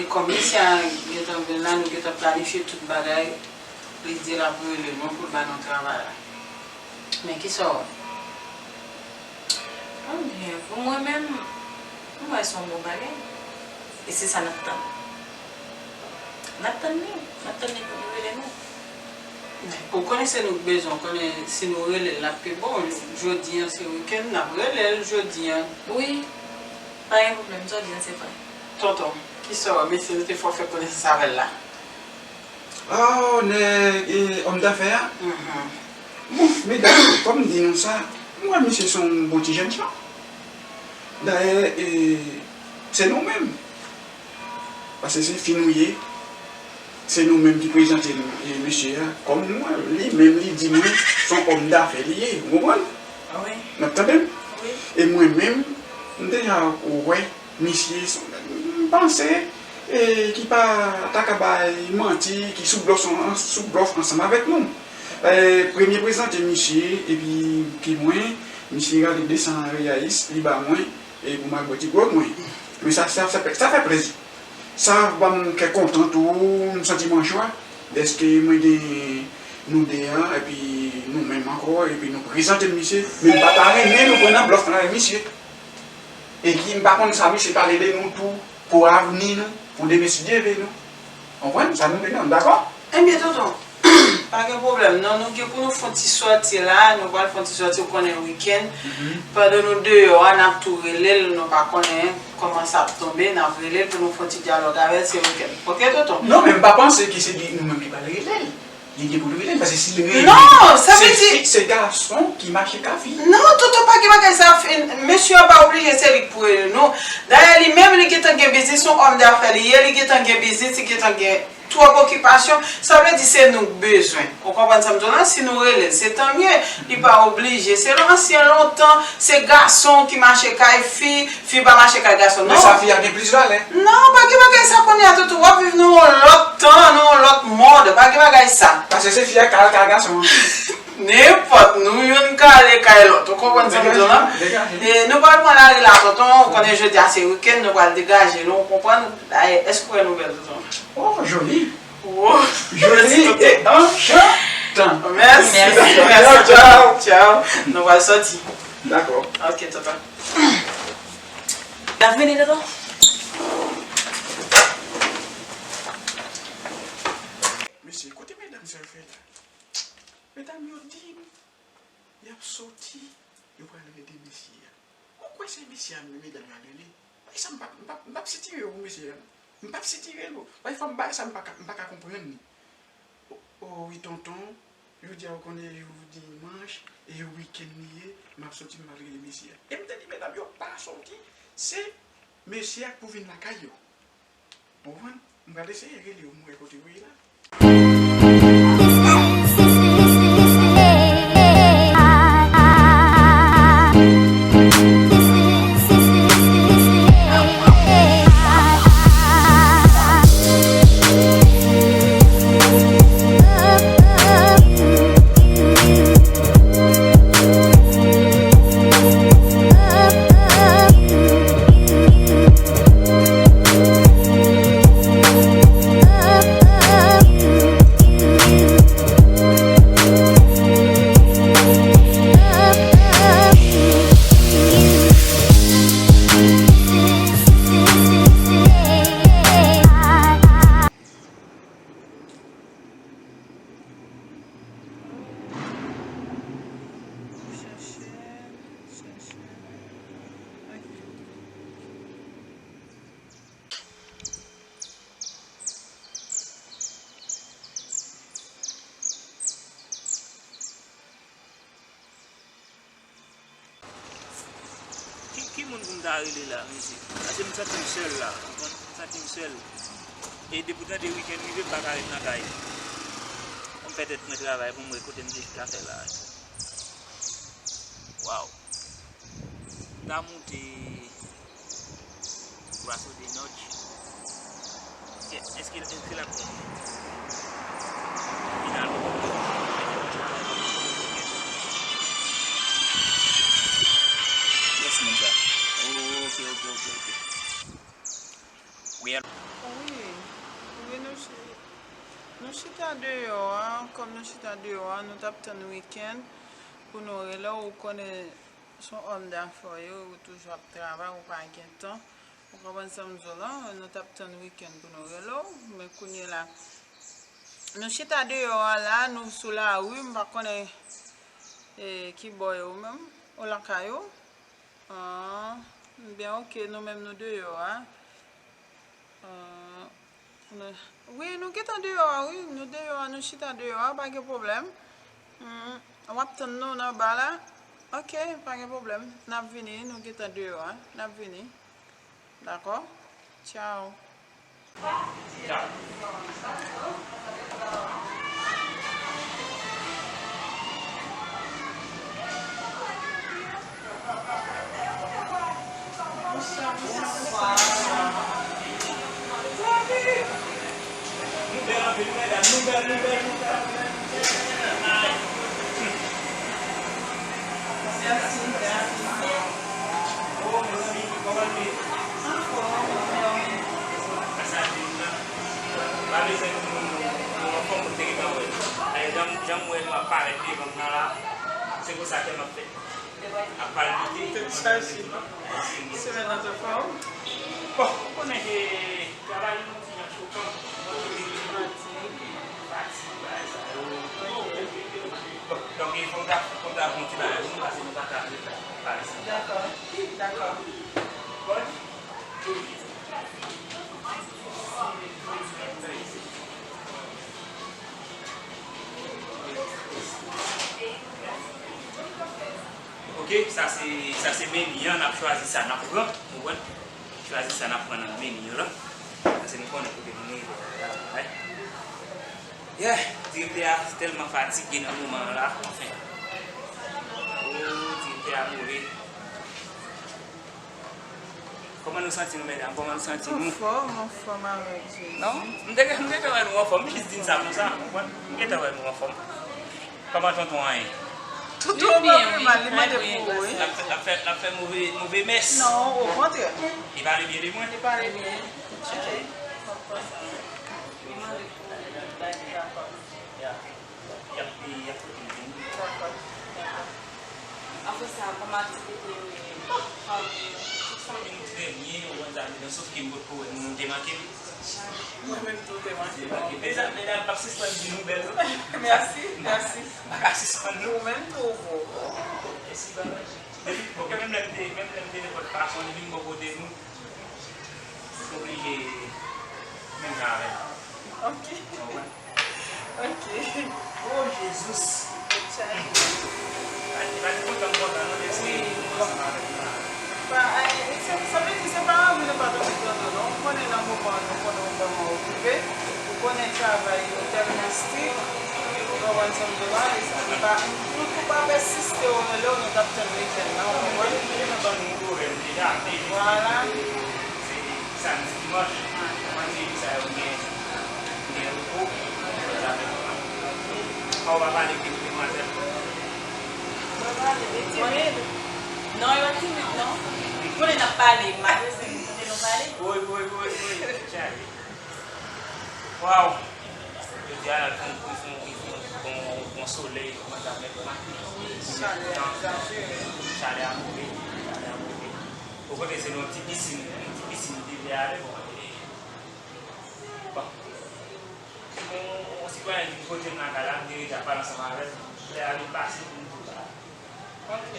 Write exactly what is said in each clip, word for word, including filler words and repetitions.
Kòm misye a gentan vin la, nou gentan planifye tout bagay. Li di l ap rele nou pou l ba nou travay la. Men kisa w wè? Ebyen, pou mwen menm, m wè se yon bon bagay. E se sa n ap tann. N ap tann li. N ap tann li pou li rele nou. Ou konnen se nou k bezwen, ou konnen si nou rele l, l ap pi bon. Jodi a se wikenn, n ap rele l jodi a. Wi. Pa gen pwoblèm, sa w di a se vre. Tonton, kisa w wè mesye nou te fè w fè konesans avè l la? Oh, nèg, e, òm dafè a? Mhm. Bon, medam, kòm m di nou sa, m wè misye se yon bon ti jènjan. Dayè, e, se nou menm. Paske se fi nou ye. Se nou menm ki prezante, e, mesye a. Kòm nou, li menm, li di mwen, se yon òm dafè li ye. Ou konprann? Wi. N ap tande m? Wi. E mwen menm, m deja wè misye, m panse, e, ki pa ta ka bay manti, ki sou blòf, sou blòf ansanm avèk nou. E, premye prezante misye, epi ki mwen, misye rale desan reyais, li ba mwen, e pou m al bwè ti gwòg mwen. Men sa, sa, sa fè, sa fè plezi. Sa ban m kè kontan tou, m santi m an jwa, dèske mwen gen nou de a, epi nou menm ankò, epi nou prezante m misye, men m pa ta renmen nou pran nan blòf lan avèk misye. E ki m pa konn sa misye pale de nou tou, pou avni nou, pou demen si Dye vle nou. Konprann? Sa nou vle, nou dakò? Ebyen, tonton, pa gen pwoblèm, non, nou gen pou nou fè yon ti sòti la, nou pral fè yon ti sòti, ou konnen wikenn. Mhm. Pandan nou deyò a, n ap tou rele l, nou pa konnen kòman sa ap tonbe, n ap rele l pou nou fè yon ti dyalòg avè l, se wikenn. Oke, tonton? Non, men m pa panse ke se li nou menm ki pral rele l. Li gen pou l rele l, paske si l rele l, non, sa vle di se fi, se gason ki mache ka fi. Non, tonton, pa gen bagay sa, mesye an pa oblije se li k pou rele nou. Dayè, li menm, li gentan gen biznis, se yon òm dafè li ye, li gentan gen biznis, li gentan gen twòp okipasyon, sa vle di se nou k bezwen. Ou konprann sa m di w lan? Si nou rele l, se tan mye. Li pa oblije. Se lansyen lontan, se gason ki mache kay fi, fi pa mache kay gason, non. Men sa fi a gen plis valè. Non, pa gen bagay sa kounye a, tonton. W ap viv nan yon lòt tan, nan yon lòt mond. Pa gen bagay sa. Paske se fi a k al kay gason an. Nenpòt, nou youn ka ale kay lòt. Ou konprann sa m di w lan? Degaje, degaje. E nou pral pran lari la, tonton. Ou konnen jodi a se wikenn, nou pral degaje nou, ou konprann? Dayè, èske w wè nouvèl, tonton? Oh, joli. Oh. Joli e anchantan. Mèsi. Mèsi. Tchao, tchao. Tchao. Nou pral sòti. Dakò. Oke, tonton. N ap vini, tonton. Mesye, kote medam sa yo fè la? Medam yo di m y ap sòti, yo pral rele mesye a. Ou kwè se mesye a menm medam yo al rele? Bagay sa m p ap, m p ap, m p ap sitire yo pou mesye a. M p ap sitire l. Bagay fò m bay sa m pa ka, m pa ka konprann li. O, o wi tonton, jodi a ou konnen jou dimanch, e wikenn li ye, m ap sòti m al rele mesye a. E m te di medam yo pa sòti, se mesye a k pou vin lakay yo. Ou konprann? M pral eseye rele w, m wè kote w ye la. Chèche, chèche. Ok. Ki, ki moun pou m ta rele la, mesye? Paske m santi m sèl la, ou konprann? M santi m sèl. E depi w tande wikenn rive, m pa ka ret nan kay. Fò m fè tèt mwen travay pou m wè kote m te chita fè la. Waw. M ta moute Brazo de Noche. Èske, èske, èske l ap bon? Finalman. Yes, moun sa. Oke, oke, oke, oke. Wi, alo? Wi, Nou chita deyò a, kòm nou chita deyò a, nou t ap tann wikenn pou nou rele w. Ou konnen, se yon òm dafè w ye, ou toujou ap travay, ou pa gen tan. Ou konprann sa m di w lan? Nou t ap tann wikenn pou nou rele w, men kounye la, nou chita deyò a la, nou sou lari, m pa konnen, e, ki bò e ou menm, ou lakay ou? Ah, byen, oke, nou menm nou deyò a. Ah, nou, wi, nou gentan deyò a, wi, nou deyò a, nou chita deyò a, pa gen pwoblèm. Hmm, w ap tann nou nan ba la? Oke, pa gen pwoblèm. N ap vini, nou gentan deyò a. N ap vini. Dakò? Tchao. Bonswa, bonswa, bonswa. Nou bèl anpil, wi, medam. Nou bèl, nou bèl, nou bèl. Mèsi, mèsi. Oh, mezanmi, kòman nou ye? Anfòm, anfòm. Sa di m nan. Pa bezwen di nou, nou anfòm, nou te gentan wè. Jan, jan m wè nou ap parèt devan m nan la, se konsa kè m ap fè. Ap palpite. Tèt chaje. Semèn nan te fè w? Bon, ou konnen ke travay nou ti jan chokan. Fatig, fatig, bagay sa yo. Bon, donk, fò m ta, fò m ta fè yon ti bagay pou nou, paske nou pa ka pale sa. Dakò, dakò. Bon. Ok, sa se, sa se meni an, n ap chwazi sa n ap pran, ou konprann? Chwazi sa n ap pran nan meni an lan. Paske nou konnen kote nou rive la, la, la. Yeah, direktè a tèlman fatige nan moman an la, anfen. Oh, direktè a move. Kòman nou santi nou, medam? Kòman nou santi nou? Anfòm, anfòm avèk Jezi. Non? M te, m te wè nou anfòm, m jis di n sa konsa, ou konprann? M gentan wè nou anfòm. Kòman tonton an ye? Tonton an pa pi mal, li mande pou ou, wi. L ap fè, l ap fè, l ap fè move, move mès. Non, okontrè. Li pale byen de mwen. Li pale byen. Tcheke. Li mande pou ou, li bay li dakò. Y ap, y ap pote l vini. Dakò, dakò. Apre sa, kòman aktivite yo ye? Bon, fanmi, tout fanmi nou trè byen, ou konn sa m di nou, sof ke m potko wè nou, nou te manke m. Mwen menm tou, te manke m. Te manke m. Medam, medam, m p ap sispann di nou bèl, non. Mèsi, mèsi. M pa ka sispann, non. Ou menm tou, ou bo. Mèsi, baba. Depi, bon, ke menm lè m te, menm lè m te nenpòt fason, depi m bò kote nou, m oblije menm jan avè l. Ok. Ou konprann? Ok. Oh, Jezis. Tèt chaje. Pa di, pa di kontan m kontan, non, dèske nou ansanm avèk nou la. Pa, eh, se, sa vle di se pa anvi nou pa t anvi tande w, non. Ou konnen nan moman an, nou konnen w tèlman okipe. Ou konnen travay yo tèlman strik. Ou konprann sa m di w la? E sa, nou pa, nou tou pa pèsiste, ou rele w, nou t ap tann wikenn nan, ou konprann? Vwala. Se samdi, dimanch, mwen di sa yo gen, gen repo, mwen di avèk mwen. Fò w pa pale ki demwazèl. Mwen pale, li timid. Non, li pa timid, non. Li konnen n ap pale, malgre se li konnen nou pale. Woy, woy, woy, woy, tèt chaje. Waw! Jodi a, l al fè yon, l fè yon, l fè yon bon, bon solèy, kòman sa fè? Wi, chalè a egzajere. Chalè a move, chalè a move. Okontrè, se nan yon ti pisin, yon ti pisin de lè a, bon, e, bon. Yon, yon sitwayen vin kote m lakay la, m te rete ap pale ansanm avè l, lè a vin pase pou m di w la. Ok.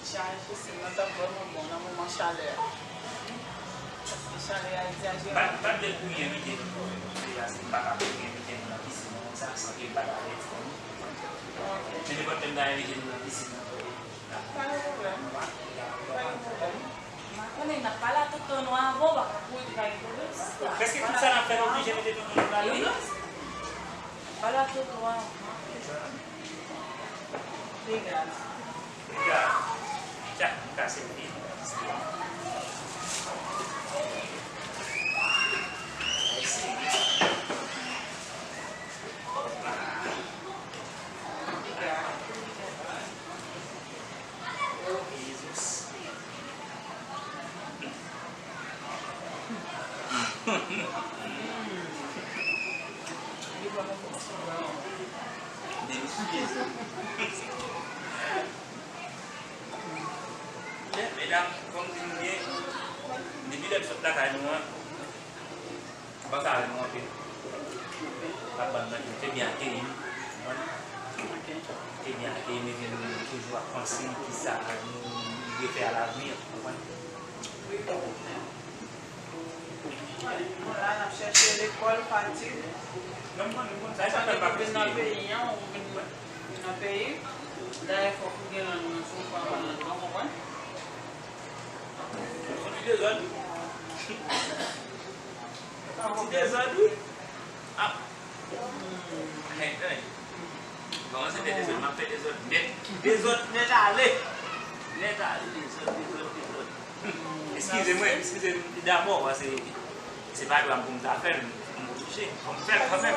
Ti jan Jezi nan t ap vrèman bon nan moman chalè a. Paske chalè a egzajere. M pa, m pa t vle pou li envite nou. Deja, si m pa ka pou li envite nou nan pisin nan konsa, san ke m pa t avèti nou. Ok. Men nenpòt lè m ta envite nou nan pisin nan, n ap... Pa gen pwoblèm. Pa gen pwoblèm. M pa konnen, n ap pale a tonton nou avan, w pa ka kouri, pa gen pwoblèm, sista. Prèske tout sa n ap fè, n oblije mete tonton nou ladan l. Wi. Pale a tonton avan. Dega. Dega. Tcha, m kase l wi. Dega. Oh, Jezi. Demisyon. Medam, kòm di nou byen, depi lè m sot lakay nou an, m panse avè nou anpil. L ap ban m nan, te byen akeyi m, konprann? Te byen akeyi m, epi nou toujou ap panse kisa nou dwe fè alavni, konprann? Wi, konprann. Bon, la, n ap chèche lekòl, fatig. Non, m konn, m konn sa, e sa fè m pa vin nan peyi an, ou vin, vin nan peyi. Dayè, fòk ou gen lang nan, si w pa aprann lang nan, w konprann? Yon ti dezòd. Yon ti dezòd, wi. Ah. Hey, hey. Kòmanse fè dezòd, m ap fè dezòd nèt. Dezòd nèt ale. Nèt ale, dezòd, dezòd, dezòd. Eskize mwen, eskize m dabò, paske se pa dwa m pou m ta fè l, m oblije. Fò m fè l kanmenm.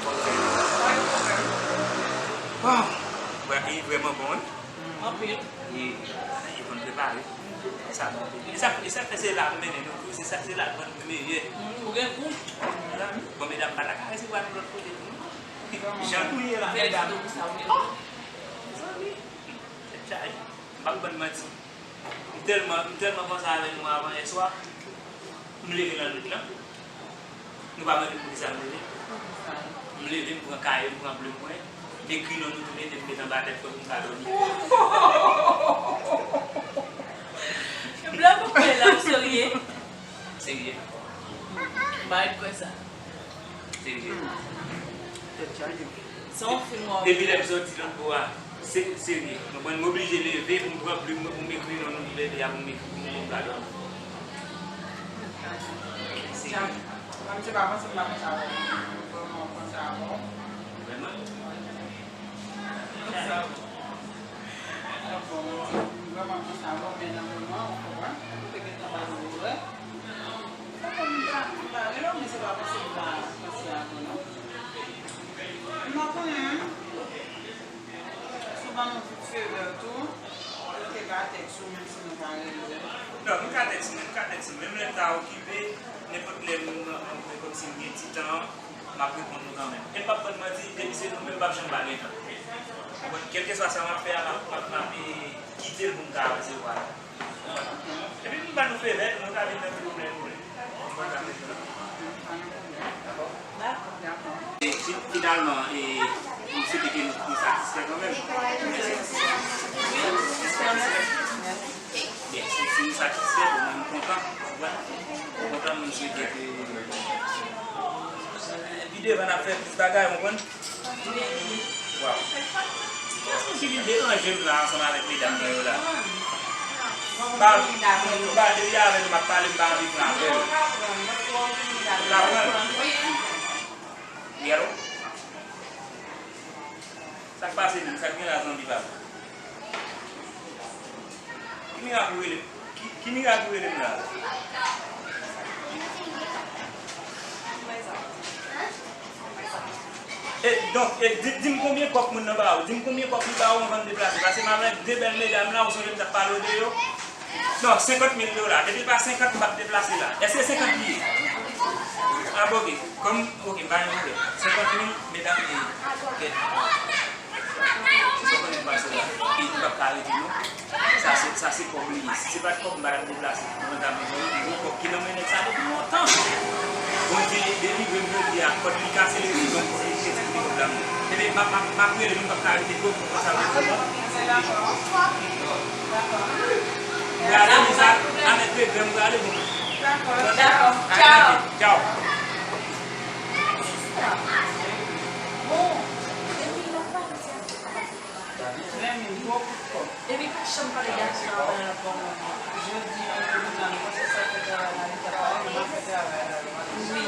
Fò m fè l. Bon, li vrèman bon, wi. Anpil. E, e konn prepare. E sa bon. E sa, e sa fè se la m mennen nou tou, se sa, se la m meyè. Ou gen gou. Bon, medam, pa ta ka resevwa nou lòt kote tou, non? Jan nou ye la, medam. Oh, mezanmi. Tèt chaje. M p ap bann manti. M tèlman, m tèlman panse avè nou avan yè swa. M leve nan nwit lan. Nou pa mande m poukisa m leve. M leve, m pran kaye, m pran plim mwen. M ekri non nou tou le de, m met anba tèt fòt, m ka dòmi. Blan pou kwè la, ou serye? Serye. M pa ret kwè sa. Serye. Tèt chaje. Se yon fim w ap... Depi lè m soti lòt bò a, se, serye. Konprann, m oblije leve pou m pran plim mwen, pou m ekri non nou ki leve a, pou m ekri pou nou, pou m ka dòmi. Serye. Mwen, m te pa panse m ta konsa avè w. Vrèman, m konsa avè w. Vrèman? Konsa. Bon, m vrèman konsa avè w, men nan moman, ou konprann, ou te gentan ba nou orè. Sa fè m pa, m pa rele w, men se pa paske m pa panse avè w, non. M pa konnen, si w ban m yon kout fevè tou, ou te ka tèks ou, menm si nou pa rele w. Non, m ka tèks ou, m ka tèks ou. Menm lè m ta okipe, nenpòt lè m, m, m, kòmsi m gen ti tan, m ap reponn nou kanmenm. E m p ap bann manti, depi se nou menm, m p ap janm pa gen tan. Ou konprann? Kèlkeswa sa m ap fè a, m ap, m ap, m ap, e, kite l pou m ka resevwa l. Epi pou m ba nou fevè, nou ka vin nan ti pwoblèm nou vle. Dakò. Dakò. E, fi-, finalman, e, m swete ke nou, nou satisfè kanmenm. Byen, si, si nou satisfè, bon, mwen, m kontan. Ou konprann? M kontan, m swete ke, e, pi devan n ap fè plis bagay, ou konprann? Waw. Kiyès ki vin deranje m la ansanm avèk medam mwen yo la? M pa, m pa, depi avè nou m ap pale, m pa anvi pran apèl. M pa pran. Wi, alo? Sa k pase menm? Sa k gen la, zanmi pa m? Ki mirak ou rele m? Ki, ki mirak ou rele m la? E, donk, e, di, di m konbyen kòb moun nan ba ou? Di m konbyen kòb li ba ou anvan n deplase? Paske m avèk de bèl medam la, ou sonje m t ap pale w de yo? Non, senkant mil dola. Depi l pa senkant, m p ap deplase la. Èske senkant li ye? A, bon, oke. Kòm, oke, m pa gen pwoblèm. Senkant mil, medam, e, oke. Se sa w konnen k pase la. E m p ap ka rete non. Sa se, sa se kòb li ye. Si se pa t kòb, m pa t ap deplase. Mwen ta bezwen yon gwo kòb ki nan men nèg sa depi lontan. Bondye delivre m jodi a, kòd li kase, l resi, donk fòk li retire kòb la. Ebyen, m ap, m ap, m ap rele nou, m p ap ka rete twò konsa. M prale, men sa, a mèt regrè, m prale, bon. Dakò. Tchaw. Tchaw. Bon. Epi pa chanm pale gason an anvan l ap ba w manti. Jodi a, tribinal, ou panse sa fè travay la, li t ap pale, li pa fè travay la. Wi.